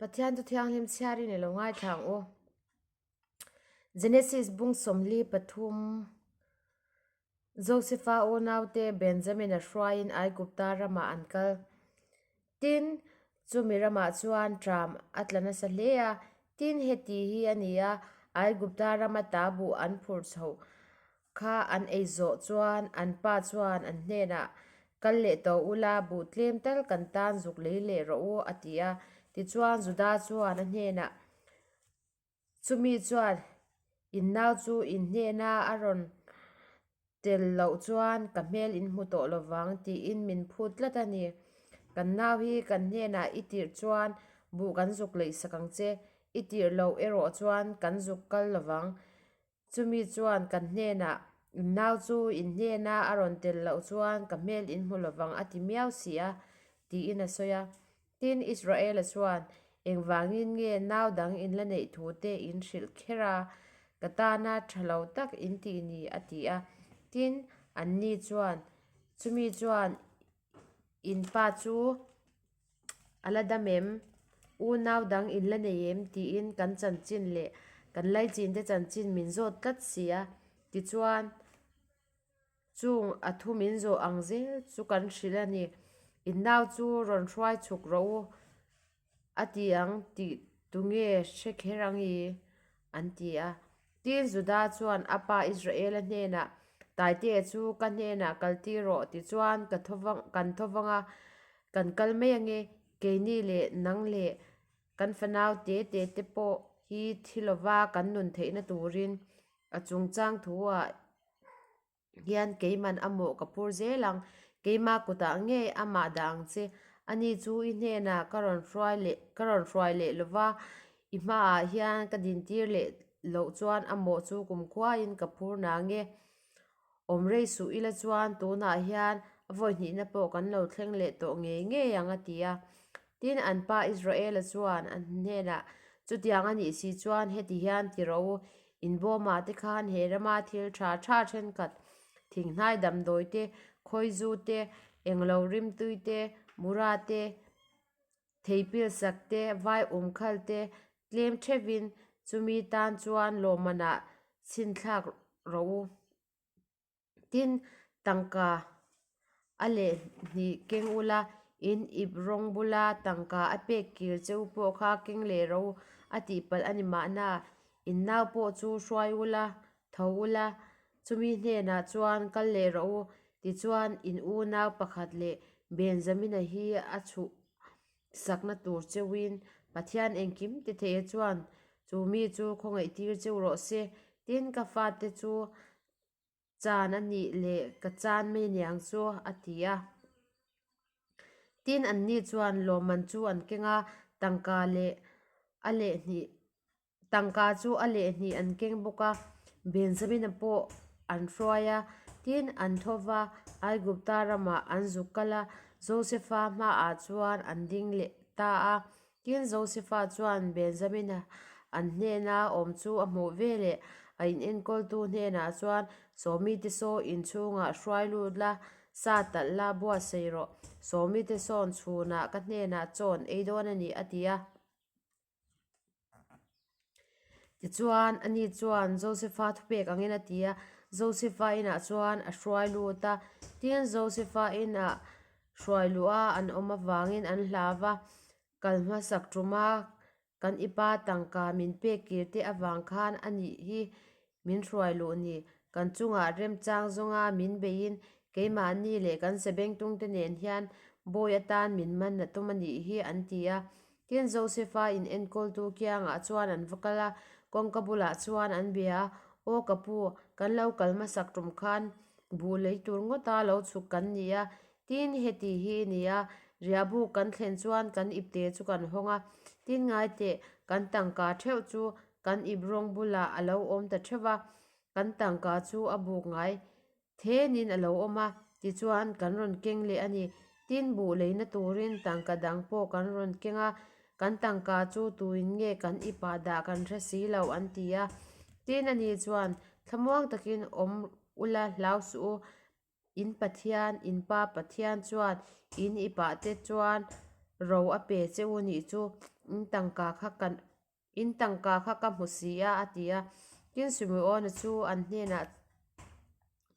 Pathian chu thianghlim chhiarin i lo ngaithla ang u. Genesis bung 43 Josefa unaute Benjamin-a hruaiin Aigupta ramah an kal. Tin, chumi ramah chuan ṭam a tla nasa hle a. Tin, heti hi a ni a, Aigupta rama ta buh an phurh chhoh kha an ei zawh chuan an pa chuan an hnenah, Kal leh tawh ula, buh tlem tal kan tan zuk lei leh rawh u, a ti a. Tichuan, Juda chuan a hnenah, Chumi chuan in nau chu in hnena a rawn tel loh chuan ka hmel in hmu tawh lovang tiin min phut tlat a ni. Kan nau hi kan hnenah i tirh chuan buh kan zuk leih sak ang che, i tirh loh erawh chuan kan zuk kal lovang. Chumi chuan kan hnenah, In nau chu in hnena a rawn tel loh chuan ka hmel in hmu lovang a ti miau si a, tiin a sawi a. Tin, Israela chuan, Engvangin nge nau dang in la neih thu te in hrilh kher a, ka tana tha lo tak in tih ni? a ti a. Tin, anni chuan, Chumi chuan in pa chu a la dam em? Unau dang in la nei em? tiin kan chanchin leh kan laichin te chanchin min zawt tlat si a. Tichuan, Chung a thu min zawh ang zel chu kan hrilh a ni. In nau chu rawn hruai chhuk rawh u a ti ang tih tunge hre kher ang i? an ti a. Tin, Juda chuan a pa Israela hnenah, Taitea chu ka hnenah kal tir rawh tichuan ka kan tho vang a, kan kal mai ange, keini leh nang leh kan fanau te te te pawh hi thi lova kan nun theihna turin a chungchang thu-ah hian keiman a mawh ka phur zel ang, keimah kutah nge amah dah ang che, ani chu i hnenah ka rawn hruai leh ka rawn hruai leh lova, i hmaah hian ka dintir leh loh chuan a mawh chu kumkhuain ka phur na nge. Awm rei suh ila chuan tunah hian a vawi hnihna pawh kan lo thleng leh tawh ngei ngei ang a ti a. Tin, an pa Israela chuan an hnenah, Chutiang a nih si chuan heti hian ti rawh u, in bawmah te khan he rama thil tha tha thenkhat, thinghnai damdawi te, khawizu te, englo rimtui te, mura te, theipil sak te, vai umkhal te tlem theuhin chumi tan chuan lawmmanah chhinthlak rawh u. Tin, tangka a leh hnih keng ula, in ip rawng bula tangka a pek kir che u pawh kha keng leh ro a tih palh a ni mahna, in nau pawh chu hruai ula, tho ula, chumi hnenah chuan kal leh rawh u, tichuan in unau pakhat leh Benjamina hi a chhuh sakna tur cheuhin Pathian engkim ti theia chuan chu mi chu khawngaih tir cheu rawh se, tin ka fate chu Chan a nih leh ka chan mai aniang chu a ti a. Tin anni chuan lawmman chu an keng a, tangka leh a lehhnih tangka chu a lehhnih an keng bawk a, Benjamina pawh an hruai a. Tin an tho va, Aigupta ramah an zuk kal a, Josefa hmaah chuan an ding leh ta a. Tin, Josefa chuan Benjamina an hnena awm chu a hmuh veleh a inenkawltu hnenah chuan, Sawmite saw inchhungah hruai lut la, sa talh la buatsaih rawh. Sawmite sawn chhunah ka hnenah chaw an ei dawn a ni, a ti a. Tichuan, ani chuan Josefa thupek angin a ti a, Josefa inah chuan a hruai lut a. Tin, Josefa inah hruai luh a an awm avangin an hlau va, Kal hmasak tuma kan i pa tangka min pek kir te avang khan a nih hi min hruai luh ni. Kan chungah remchang zawnga min beiin keimahni leh kan sebengtungte nen hian bawi atan min man a tum a nih hi an ti a. Tin, Josefa in enkawltu kiangah chuan an va kal a, kawngka bulah chuan an bia a, Aw ka pu, kan lo kal hmasak tum khan buh lei tur ngawta lo chhuk kan ni a, tin heti hi ni a, riahbuk kan thlen chuan kan ipte chu kan hawng a, tin ngaiteh kan tangka theuh chu kan ip rawng bulah a lo awm ta theuh va, kan tangka chu a buk ngai Thenin a lo awm a, tichuan kan rawn keng leh a ni. Tin, buh leina turin tangka dang pawh kan rawn keng a, kan tangka chu tuin nge kan i pah dah kan hre si lo an ti a. Tin, ani chuan, Thlamuang takin awm ula hlau suh u, in Pathian, in Pa Pathian chuan in i pah te chuan ro a pe che u nih chu. In tangka kha kan in tangka kha ka hmu si a, a ti a. Tin, Simeona chu an hnenah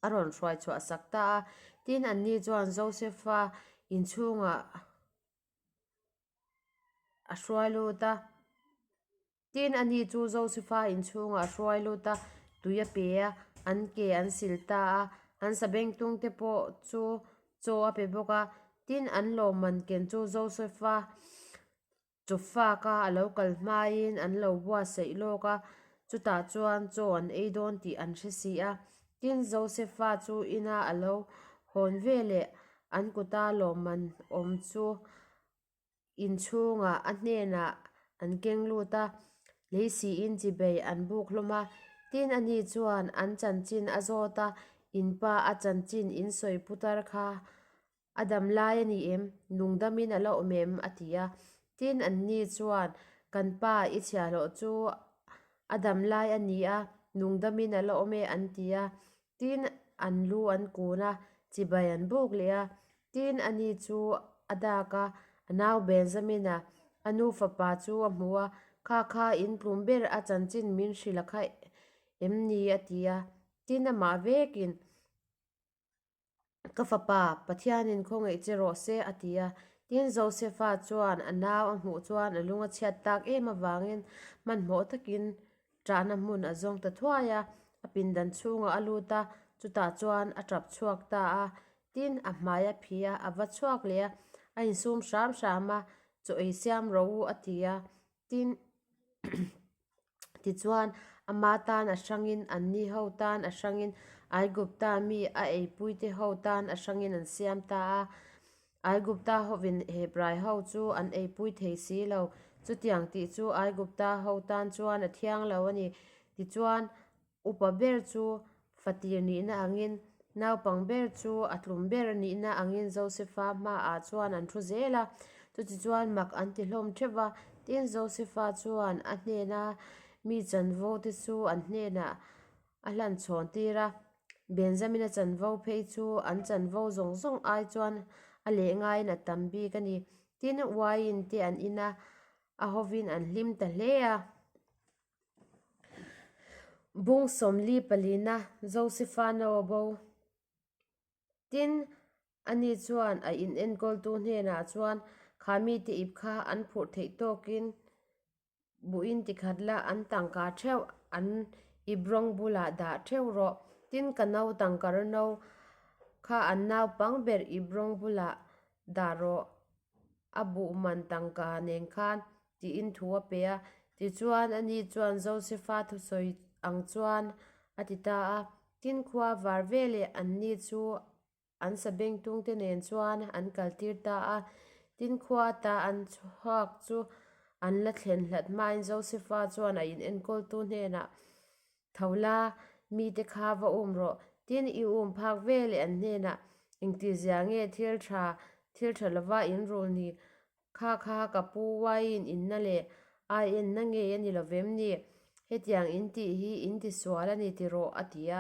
a rawn hruai chhuah sak ta a. Tin, anni chuan Josefa inchhungah a hruai lut a. Tin, ani chu Josefa inchhungah a hruai lut a, tui a pe a, an ke an sil ta a, an sabengtungte pawh chu chaw a pe bawk a. Tin, an lawmman ken chu Josefa chawfaka a lo kal hmain an lo buatsaih lawk a, chutah chuan chaw an ei dawn tih an hre si a. Tin, Josefa chu ina a lo hawn veleh an kuta lawmman awm chu Inchhungah a hnenah an keng lut a, lei siin chibei an buk hlawm a. Tin, ani chuan an chanchin a zawt a, In pa a chanchin in sawi putar kha a dam lai a ni em? Nungdamin a la awm em? a ti a. Tin, anni chuan, Kan pa i chhiahhlawh chu a dam lai a ni a, nungdamin a la awm e, an ti a. Tin, an lu an kun a, chibai an buk leh a. Tin, ani chu a dak a, a nau Benjamin-a a nu fapa chu a hmu a, Kha kha in tlum ber a chanchin min hrilh a kha em ni? a ti a. Tin, amah vekin, Ka fapa, Pathianin khawngaih che rawh se, a ti a. Tin, Josefa chuan a nau a hmuh chuan a lung a chhiat tak em avangin hmanhmawh takin ṭahna hmun a zawng ta thuai a. A pindan chhungah a lut a, chutah chuan a ṭap chhuak ta a. Tin, a hmai a phih a, a va chhuak leh a, a insum hram hram a, Chaw ei siam rawh u, a ti a. Tin, tichuan, ama tan a hrangin, anni ho tan a hrangin, Aigupta mi a eipuite ho tan a hrangin an siam ta a. Aigupta hovin Hebrai ho chu an eipui thei si lo. Chutiang tih chu Aigupta ho tan chuan a thiang lo a ni. Tichuan, Upa ber chu fatir nihna angin, naupang ber chu a tlum ber nihna angin Josefa hmaah chuan an thu zel a. Chutichuan mak an ti hlawm theuh va, tin Josefa chuan a hnena mi chanvo te chu an hnenah a hlan chhawn tir a. Benjamina chanvo phei chu an chanvo zawng zawng ai chuan a leh ngaiin a tam bik a ni. Tin, uaiin te an in a, a hovin an hlim ta hle a. Bung sawmli palina Josefa no a bo. Tin, ani chuan a in enkawltu hnenah chuan kha mite ip kha an phurh theih tawkin buhin tikhat la an tangka theuh an ip rawng bulah dah theuh rawh. Tin, ka no tangka no kha an naupang ber ip rawng bulah dah rawh. A buh man tangka nen khan tiin thu a pe a. Tichuan, ani chuan Josefa thusawi ang chuan a ti ta a. Tin, khua var veleh anni chu an sabengtungte nen chuan an kaltir ta a. Tin, khua ata an chhuak chu an la thlen hlat hmain Josefa chuan a inenkawltu hnenah, Tho la, mite kha va um rawh. Tin, i um phak veleh an hnenah, Engtizia nge thil tha, thil tha lova in rul ni? Kha kha ka pu uaiin inna leh ai enna ngei a ni lo vem ni? Hetiang in tih hi in ti sual a ni ti rawh, a ti a.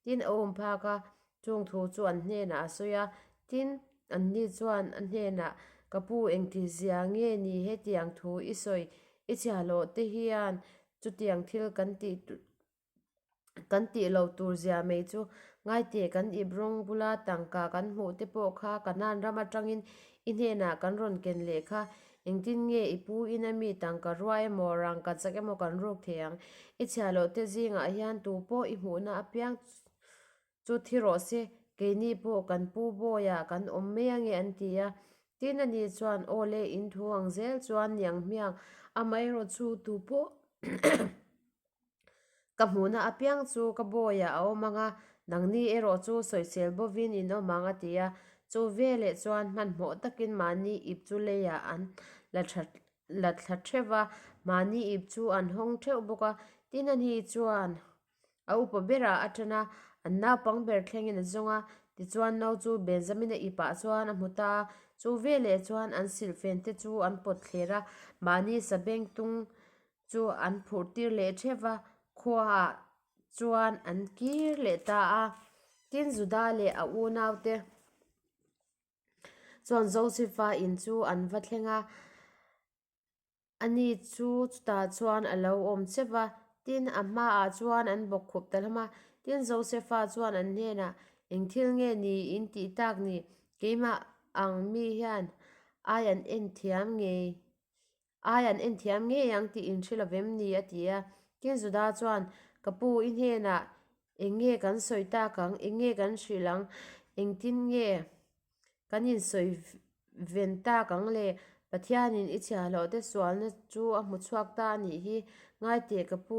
Tin, a um phak a, chung thu chu an hnenah a sawi a. Tin, anni chuan a hnenah, Ka pu, engtizia nge ni hetiang thu i sawi? I chhiahhlawh te hian chutiang thil kan tih Kan tih loh tur zia mai chu ngaiteh kan ip rawng bula tangka kan hmuh te pawh kha Kanan ram atangin i hnenah kan rawn ken leh kha. Engtin nge i pu in a mi tangka rua emaw rangka chak emaw kan ruk thei ang. I chhiah loh te zingah hian tu pawh i hmuhna apiang chu thi rawh se, keini pawh kan pu bawiah kan awm mai ange an ti a. Tin ani chuan aw le in thu ang zel chuan niang hmiang amaherawh chu tu pawh Ka hmuhna apiang chu ka bawiah a awm ang a, nangni erawh chu sawisel bovin in awm ang a ti a. Chu veleh chuan hmanhmawh takin mahni ip chu leiah an la tha la thla theuh va, mahni ip chu an hawng theuh bawk a. Tin ani chuan a upa berah a tan a, an naupang ber thlengin a zawng a. Tichuan no chu Benjamina ipah chuan a hmu ta a, chu veleh chuan an silhfen te chu an pawt thler a, mahni sabengtung chu an phurh tir leh theuh va, khuaah chuan an kir leh ta a. Tin, Juda leh a unaute chuan Josefa in chu an va thleng a. Ani chu chutah chuan a lo awm che va, tin, a hmaah chuan an bawk khup ta hlawm a. Tin, Josefa chuan an hnenah, Eng thil nge ni in tih tak ni? Keimah ang mi hian ai an en thiam ngei ai an en thiam ngei ang tih in hre lovem ni? a ti a. Tin, Juda chuan, Ka pu, i hnenah eng nge kan sawi tak ang? Eng nge kan hrilh ang? Engtin nge Kan insawi ven tak ang le, Pathianin i chhiahhlawhte sualna chu a hmu chhuak ta a nih hi. Ngai teh ka pu,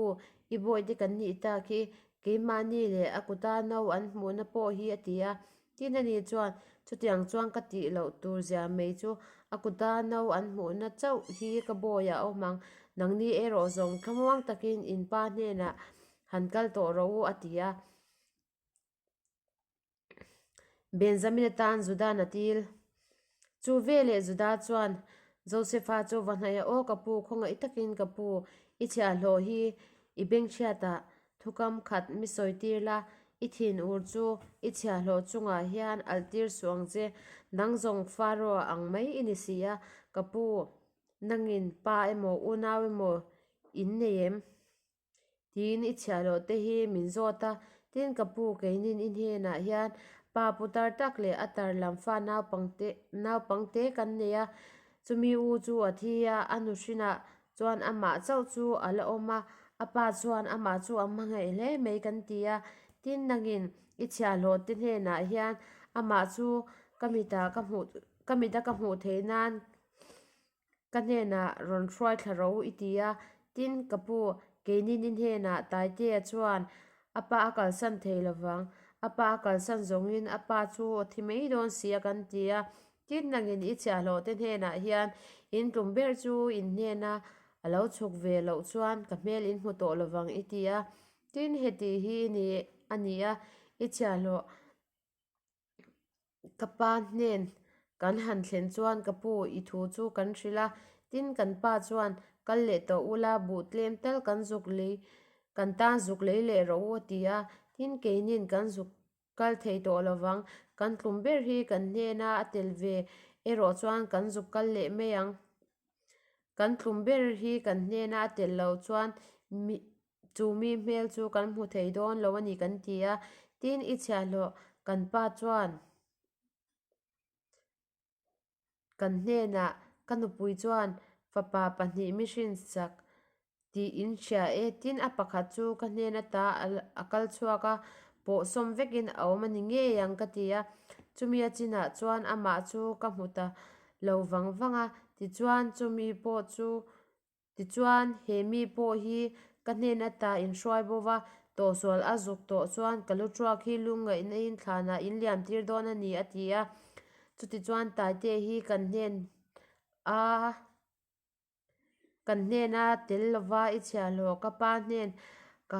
i bawihte kan nih tak hi, keimahni leh a kuta no an hmuhna pawh hi a ti a. Tin ani chuan, Chutiang chuan ka tih loh tur zia mai chu a kuta no an hmuhna chauh hi ka bawiah a awm ang, nangni erawh zawng thlamuang takin in pa hnenah han kal tawh rawh u a ti a. Benjamin atan Juda'n a til. Chu veleh Juda chuan Josefa chu va hnaih a, Aw ka pu, khawngaih takin ka pu, i chhiahhlawh hi i bengchhiatah thukam khat mi sawi tir la, i thin ur chu i chhiahhlawh chungah hian alh tir suh ang che, nang zawng Pharaoh ang mai i ni si a, ka pu, nangin pa emaw unau emaw in nei em? Tiin i chhiahloh te hi min zawt a, tin ka pu keinin i hnenah hian pa putar tak leh a tar lam fa naupangte naupangte kan nei a, chumi u chu a thi a, a nu hrinah chuan amah chauh chu a la awm a, a pa chuan amah chu a hmangaih hle mai kan ti a, tin nangin i chhiahhlawh te hnenah hian amah chu ka mitah ka hmuh ka mita ka hmuh theih nan Ka hnenah rawn hruai thla ro i ti a, tin ka pu, keinin i hnenah Taitea chuan a pa a kalsan thei lovang, a pa a kalsan zawngin a pa chu a thi mai dawn si a kan ti a, tin nangin i chhiahhlawh te hnenah hian in tlum ber chu in hnena a lo chhuk ve loh chuan ka hmel in hmu tawh lovang i ti a, tin heti hi ni a ni a, i chhiahhlawh Ka pa hnen kan han thlen chuan ka pu i thu chu kan hrilh a, tin kan pa chuan kal leh tawh ula buh tlem tal kan zuk lei kan tan zuk lei leh rawh u a ti a, tin keinin kan zuk kal thei tawh lovang, kan tlum ber hi kan hnena a tel ve erawh chuan kan zuk kal leh mai ang, kan tlum ber hi kan hnena a tel loh chuan mi Chu mi hmel chu kan hmu thei dawn lo a ni kan ti a, tin i chhiahhlawh kan pa chuan kan hnenah ka nupui chuan fapa pahnih mi hrinsak tih in hria e, tin a pakhat chu ka hnen ata a kal chhuak a, pawh sawm vekin a awm a ni ngei ang ka ti a, chumi a chinah chuan amah chu ka hmu ta lo vang vang a, tichuan chumi pawh chu Tichuan, he mi pawh hi ka hnen ata inhruai bo va, tawhsual a zuk tawh chuan ka lu truak hi lungngaihna-in thlanah in liam tir dawn a ni, a ti a. Chutichuan, Taite hi kan hnen a kan hnena tel lova i chhiahhlawh ka pa hnen ka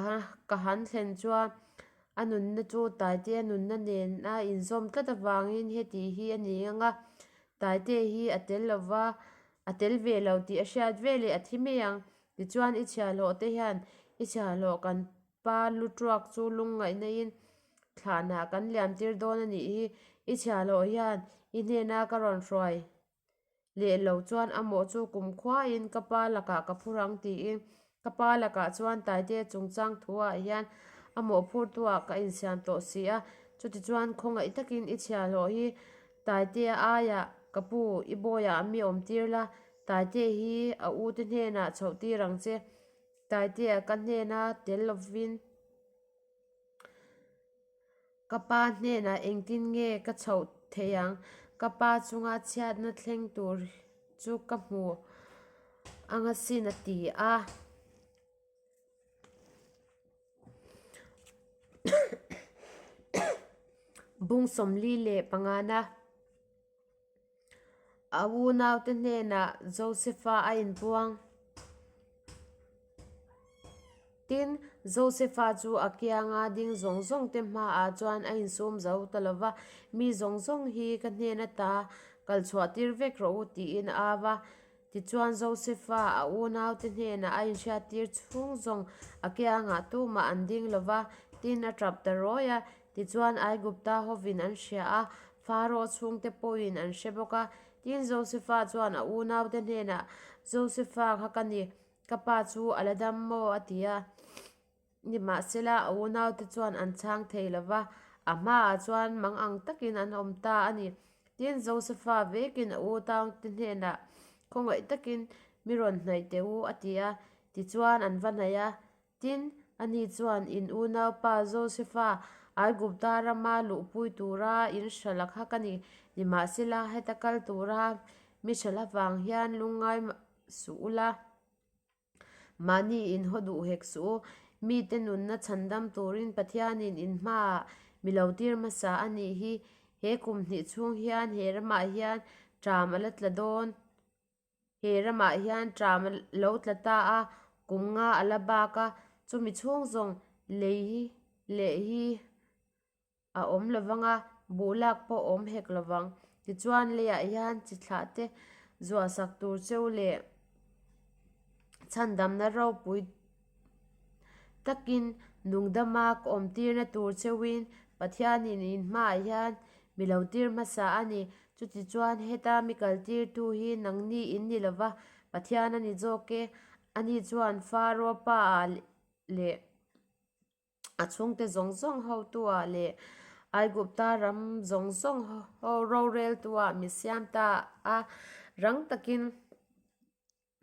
ka han thlen chuan a nunna chu Taitea nunna nen a inzawm tlat avangin heti hi a ni ang a, Taite hi a tel lova A tel ve lo tih a hriat ve leh a thi mai ang. Tichuan i chhiahhlawh te hian i chhiahhlawh kan pa lu tuak chu lungngaihna-in thlanah kan liam tir dawn a nih hi. I chhiahhlawh hian i hnena ka rawn hruai leh lo chuan a mawh chu kumkhuain ka pa lakah ka phur ang tiin Ka pa lakah chuan Taitea chungchang thuah hian a mawhphurtuah ka insiam tawh si a, chutichuan khawngaih takin i chhiahhlawh hi Taitea aiah ka pu i bawiah mi awm tir la, Taitea hi a ute hnenah chhoh tir ang che, Taitea ka hnena tel lovin. Ka pa hnenah engtin nge ka chhoh theih ang? Ka pa chunga chhiatna thleng tur chu ka hmu ang asin a ti a. Bung 45na A unaute hnenah Josefa a inpuang. Tin, Josefa chu a kianga ding zawng zawngte hmaah chuan a insum zo ta lo va, Mi zawng zawng hi ka hnen ata kal chhuah tir vek rawh u, tiin a au a. Tichuan, Josefa a unaute hnenah a inhriattir chhung zawng a kiangah tumah an ding lo va, tin a tap ta rawi a. Tichuan, Aigupta hovin an hria a, Pharaoh chhungte pawhin an hre bawk a. Tin, Josefa chuan a unaute hnenah, Josefa kha ka ni, ka pa chu a la dam maw? a ti a. Nimahsela, a unaute chuan an chhang thei lo va, a hmaah chuan mang ang takin an awm ta a ni. Tin, Josefa vekin a utaute hnenah, Khawngaih takin mi rawn hnaih teh u, a ti a. Tichuan, an va hnaih a. Tin, ani chuan in unaupa Josefa Aigupta rama luhpui tura in hralh a kha ka ni. Nimahsela, heta kal tura mi hralh avang hian lungngai suh ula. Mahni in haw duh hek suh u. Mite nunna chhandam turin Pathianin in hmaah mi lo tir hmasa a nih hi. He kum hnih chhung hian he ramah hian ṭam a la tla dawn. He ramah hian ṭam a lo tla ta a, kum nga a la bak a, chumi chhung zawng lei hi leh hi a awm lo vang a, buh lak pawh a awm hek lo vang. Tichuan leiah hian chi thlah te zuah sak tur cheu leh chhandamna ropui takin nungdama ka awm tirna tur cheuin Pathianin in hmaah hian mi lo tir hmasa a ni. Chutichuan heta mi kaltirtu hi nangni in ni lo va, Pathian a ni zawk e. Ani chuan Faro pa-ah leh a chhungte zawng zawng hotu-ah leh Aigupta ram zawng zawng ho roreltu-ah mi siam ta a, rang takin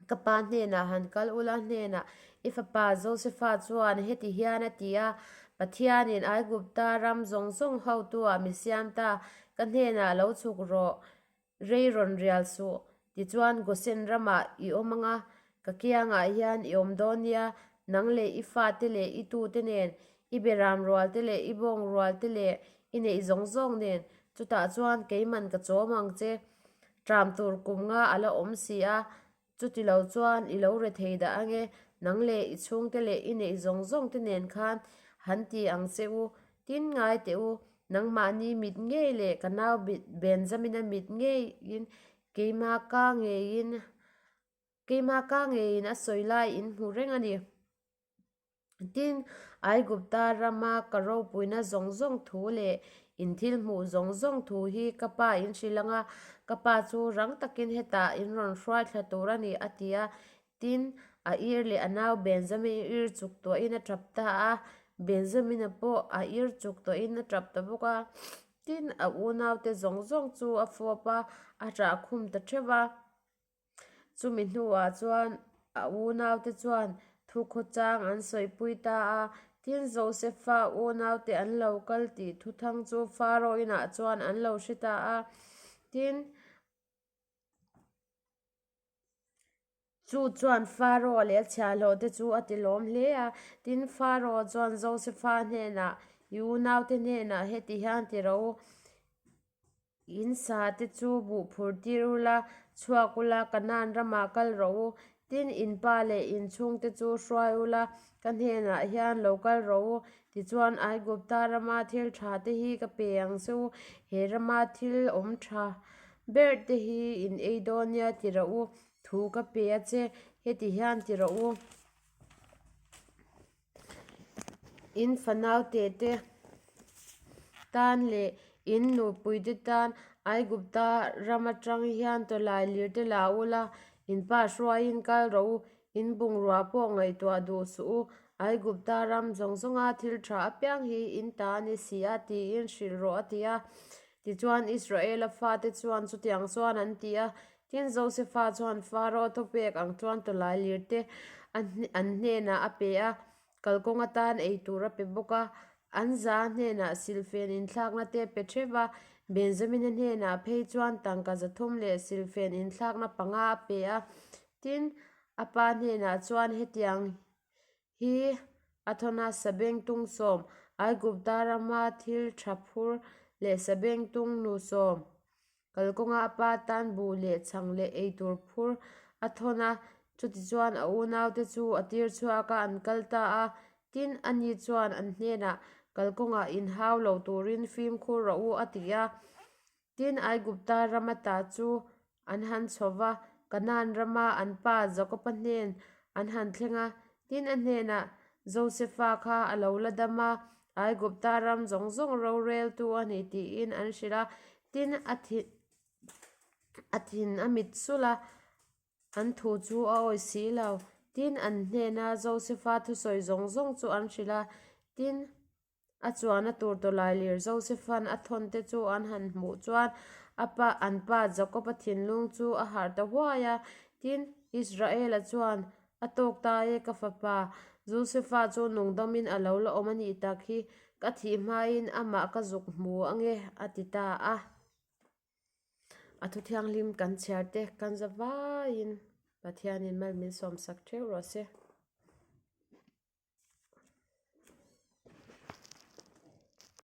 ka pa hnenah han kal ula hnenah i fapa Josefa chuan heti hian a ti a, Pathianin Aigupta ram zawng zawng hotu-ah mi siam ta, ka hnenah lo chhuk rawh. Rei rawn rial suh, tichuan Gosen ramah i awm ang a, ka kiangah hian i awm dawn nia, nang leh i fate leh i tute nen, i beram rualte leh i bawng rualte leh i neih zawng zawng nen, chutah chuan keiman ka chawm ang che. Ṭam tur kum nga a la awm si a, Chuti lo chuan i lo re thei dah ange, nang leh i chhungte leh i neih zawng zawng te nen khan han ti ang che u, tin ngai teh u, nangmahni mit ngei leh ka nau Benjamina mit ngeiin keima ka ngeiin keima ka ngeiin a sawi lai in hmu reng a ni. Tin, Aigupta rama ka ropuina zawng zawng thu leh in thil hmuh zawng zawng thu hi ka pa in hrilh ang a, ka pa chu rang takin hetah in rawn hruai thla tur a ni, a ti a. Tin, a ir leh a nau Benjamin ir chuk tuahin a tap ta a, Benjamina pawh a ir chuk tuahin a tap ta bawk a. Tin, a unaute zawng zawng chu a fawp a, a ṭah khum ta ṭheuh va. Chumi hnuah chuan a unaute chuan thukhawchang an sawipui ta a, tin Josefa unaute an lo kal tih thuthang chu Faro inah chuan an lo hre ta a, tin chu chuan Faro leh a chhiahhlawhte chu a ti lawm hle a, tin Faro chuan Josefa hnenah i unaute hnenah heti hian ti rawh u. In sa te chu buh phur tir ula, chhuak ula, Kanaan ramah kal rawh u. Tin, in pa leh in chhungte chu hruai ula, ka hnenah hian lo kal rawh u. Tichuan, Aigupta rama thil tha te hi ka pe ang che u, he rama thil awm tha ber te hi in ei dawn nia ti rawh u, thu ka pe a che, heti hian ti rawh u. In fanaute te tan leh in nupuite tan Aigupta ram atang hian tawlai lir te la ula, in pa hruaiin kal rawh u, in bungrua pawh ngaihtuah duh suh u, Aigupta ram zawng zawnga thil tha apiang hi in ta a ni si a tiin hrilh rawh a ti a. Tichuan Israela fate chuan chutiang chuan an ti a, Tin, Josefa chuan Faro thawpek ang chuan tawlai lirte an hnenah a pe a, kalkawng atan ei tur a pe bawk a. An za hnenah silfen inthlakna te a pe theuh a, Benjamina hnenah phei chuan tangka 300 leh silfen inthlakna panga a pe a. Tin, a pa hnenah chuan hetiang hi a thawn a, Sabengtung sawm, Aigupta rama thil tha phur leh Sabengtung nu sawm, Kalkawnga a pa tan buh leh chhang leh eitur phur a thawn a, chutichuan a unaute chu a tir chhuak a, an kal ta a. Tin, ani chuan an hnenah, Kalkawngah inhau lo turin fimkhur rawh u, a ti a. Tin, Aigupta ram ata chu an han chho va, Kanaan rama an pa Jakoba hnen an han thleng a. Tin, a hnenah, Josefa kha a lo la dam a, Aigupta ram zawng zawng roreltu a ni tiin an hrilh a. Tin, a thi. A thin a mit sulh a, an thu chu a awih si lo. Tin, an hnena Josefa thusawi zawng zawng chu an hrilh a, tin, A chuana tur tawlailir Josepha'n a thawn te chu an han hmuh chuan a pa an pa Jakob-a thinlung chu a harh ta huai a. Tin, Israel-a chuan, A tawk ta e, ka fapa, Josepha chu nungdawmin a lo la awm a nih tak hi, ka thih hmain amah ka zuk hmu ange, a ti ta a. A thu thianghlim kan chhiar te kan za vaiin Pathianin mal min sawmsak theuh rawh se.